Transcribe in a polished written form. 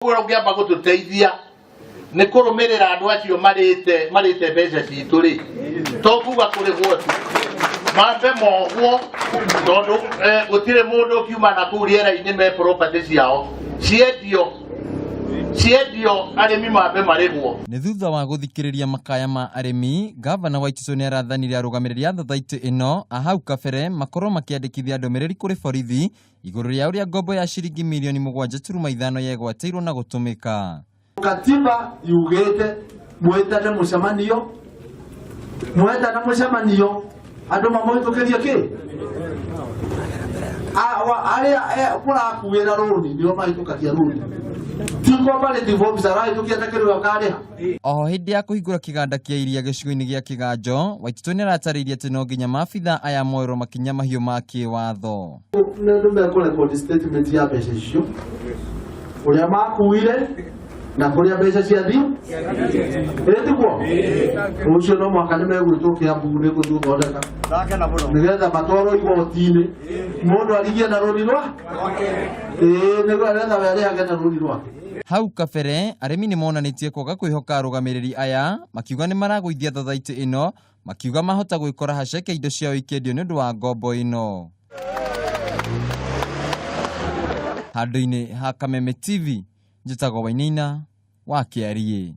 Ũrĩa ũngĩamba gũtũteithia nĩ kũrũmĩrĩra andũ acio marĩte marĩte mbeca citũ rĩ, to kuga kũrĩhwo tu, mambe mohwo tondũ gũtirĩ mũndũ ũkiuma na kũu rĩera-inĩ me property ciao ciendio ciendio arĩmi mambe marĩhwo. Nĩ thutha wa gũthikĩrĩria makaya ma arĩmi, Gavana Waititu nĩ arathanire arũgamĩrĩri a thathaitĩ ĩno a hau kabere makorwo makĩandĩkithia ndũmĩrĩri kũrĩ borithi igũrũ rĩa ũrĩa ngombo ya ciringi mirioni 7.5 yegwatĩirwo na gũtũmĩka. Katiba yugĩte mwĩtane mũcemanio, mwetana mũcemanio andũ mamũhĩtũkĩrie kĩ arĩa mũrakuĩra rũni nĩo mahĩtũkagia rũni, ti cooperative officer arahĩtũkia ta kĩrĩa ũkarĩha. Oho hĩndĩ ya kũhingũra kĩganda kĩa iria gĩcigo-inĩ gĩa Kĩganjo, Waititu nĩaratarĩirie atĩ no nginya maabithaa aya moerwo makinya mahiũ ma kĩwatho. Nĩ mekũrekondi statement ya mbeca icio, ũrĩa makuire na kũrĩa mbeca ciathiĩ, ĩ tiguo? Rũciũ no mũhaka nĩ megwĩtwo Kĩambu nĩ gũthiĩ gũthondeka nĩgetha matwarwo igoti-inĩ, mũndũ arigie na rũni rwa ĩĩ, nĩgetha we arĩhage na rũni rwake. Hau kabere, arĩmi nĩ monanĩtie kwaga kwĩhoka arũgamĩrĩri aya, makiuga nĩ maragũithia thathaitĩ ĩno, makiuga mahota gwĩkora haceke indo ciao ikĩendio nĩ ũndũ wa ngombo ĩno. Handũ-inĩ ha Kameme TV, njĩtagwo Wainaina wa Kĩariĩ.